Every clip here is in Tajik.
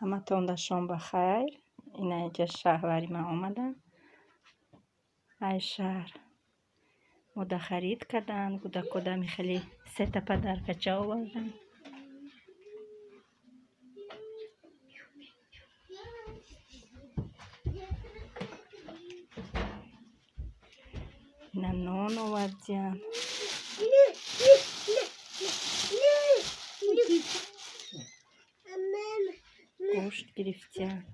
Ҳаматонда шом ба хайр. Ина инҷа шаҳвари ман омаданд. Ай шаҳр мода харид карданд, кӯдакодами хеле сета подаркача оварданд. Ина нон овардиянд. Гӯшт гирифтиянд.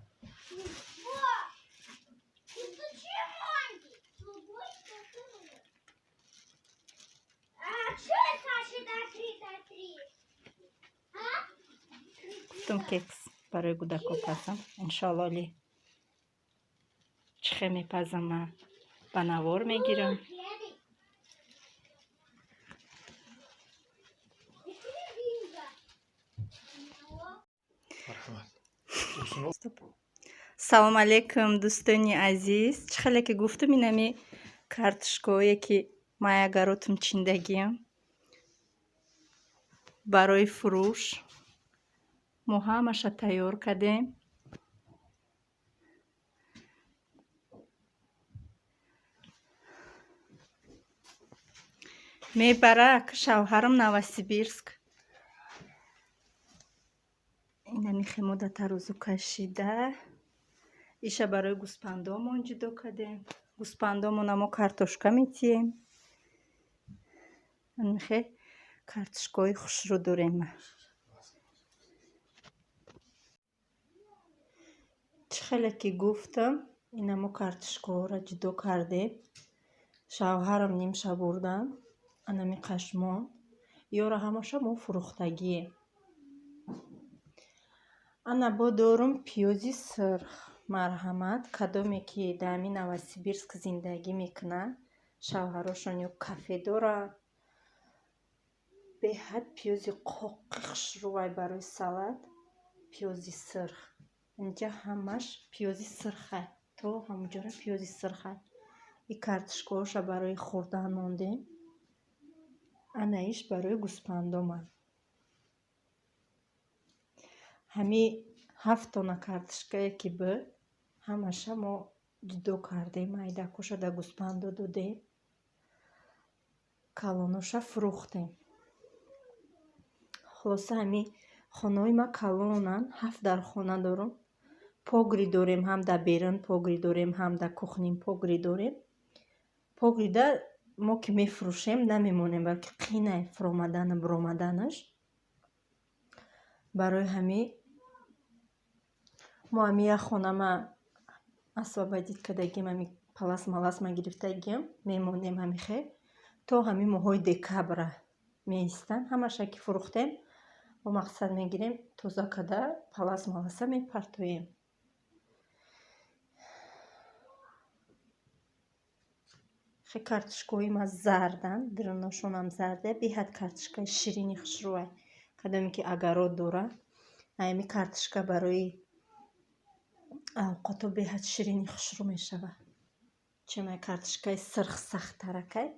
Гуфтам, кекс барои кӯдако пазам. Иншоалло, ли чӣ хел мепазам, ман ба навор мегирам. Салом алейкум, дӯстони азиз. Чӣ хеле ки гуфтам, инами картошкое ки ман агаротум чиндагиам барои фурӯш, мо ҳамаша тайёр кардем. Мебарак шавҳарам Новосибирск. Инами хемода тарозу кашида. Иша барои гӯспандомон ҷудо кардем. Гӯспандомона мо картошка метиҳем. Михе картошкаҳои хушрӯ дорем. Чӣ хеле ки гуфтам, ина мо картошкаҳоро ҷудо кардем. Шавҳарам нимша бурдан, анами қашмон. Ёро ҳамаша мо фурӯхтагием. Ана бо дорум пиёзи сурх. Марҳамат, кадоме ки дар ҳамин Новосибирск зиндагӣ мекунанд, шавҳарошон ё кафе доранд, беҳад пиёзи қоқи хушрӯвай барои салат, пиёзи сурх. Инҷа ҳамаш пиёзи сурхай. То ҳамонҷора пиёзи сурхай. И картошкаҳоша барои хӯрдан мондем. Ана иш барои гӯспандоманд. Ҳами 7 тонна картошкае ки буд, ҳамаша мо ҷудо кардем, майдакоша дар гӯспандо додем, калоноша фурӯхтем. Хулоса, ҳами хонаҳои ман калонанд, ҳафт дар хона дорум. Погреб дорем, ҳам дар берун погреб дорем, ҳам дар кухним погреб дорем. Погреба мо ки мефурӯшем, намемонем, балки қинай фуромадану буромаданаш. Барои ҳамин мо ҳами як хонама освободить кардагим, ҳами палас маласма гирифтагиам, мемонем ҳами хел то ҳамин моҳҳои декабра меистанд. Ҳамаша ки фурӯхтем, мо мақсад мегирем, тоза карда палас маласа мепартоем. Хе картошкаҳои ма зарданд, даруношонам зарда, беҳад картошкаи ширини хушрӯвай. Кадоме ки огород дорад, ҳами картошка барои авқото беҳад ширини хушрӯ мешавад. Чунай картошкаи сирх сахттаракай,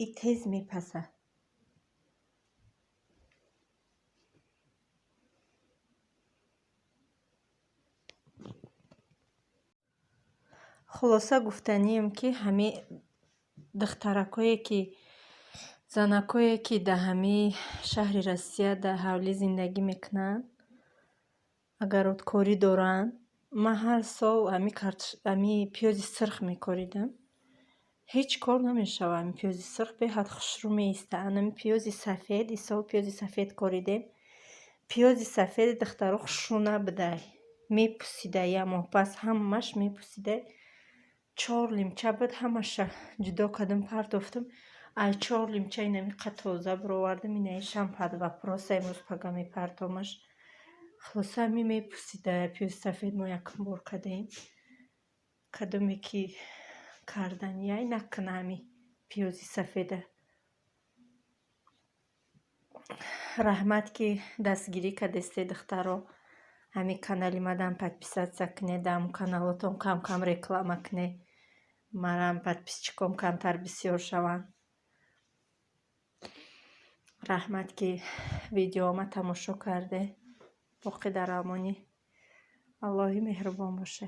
и тез мепазад. Хулоса, гуфтанием, ки ҳами духтаракое ки, занакое ки дар ҳами шаҳри Россия дар ҳавлӣ зиндагӣ мекунанд, огородкорӣ доранд, ман ҳар сол ҳами пиёзи сурх мекоридам. Ҳеҷ кор намешавад. Ҳами пиёзи сурх беҳад хушрӯ меистад. Анами пиёзи сафед, исол пиёзи сафед коридем. Пиёзи сафеди, духтаро, хушрӯ набудай. Мепусида, як моҳ пас ҳамаш мепусида. Чор лимча буд, ҳамаша ҷудо кардам, партофтам. Ай чор лимча инами қа тоза бировардам, инаишам под вопрос, имрӯз пага мепартомаш. Хулоса, ҳами мепусида пиёзи сафед мо якум бор кардем. Кадоме ки карданияй, накуна ҳами пиёзи сафеда. Раҳмат, ки дастгирӣ кардесте, духтаро. Ҳамин канали мадам подписаться кунед, дар ҳамун каналотон кам-кам реклама кунед. Марам подписчиком камтар бисёр шаванд. Раҳмат, ки видеома тамошо карде. Боқӣ дар амонӣ. Аллоҳи меҳрубон боше.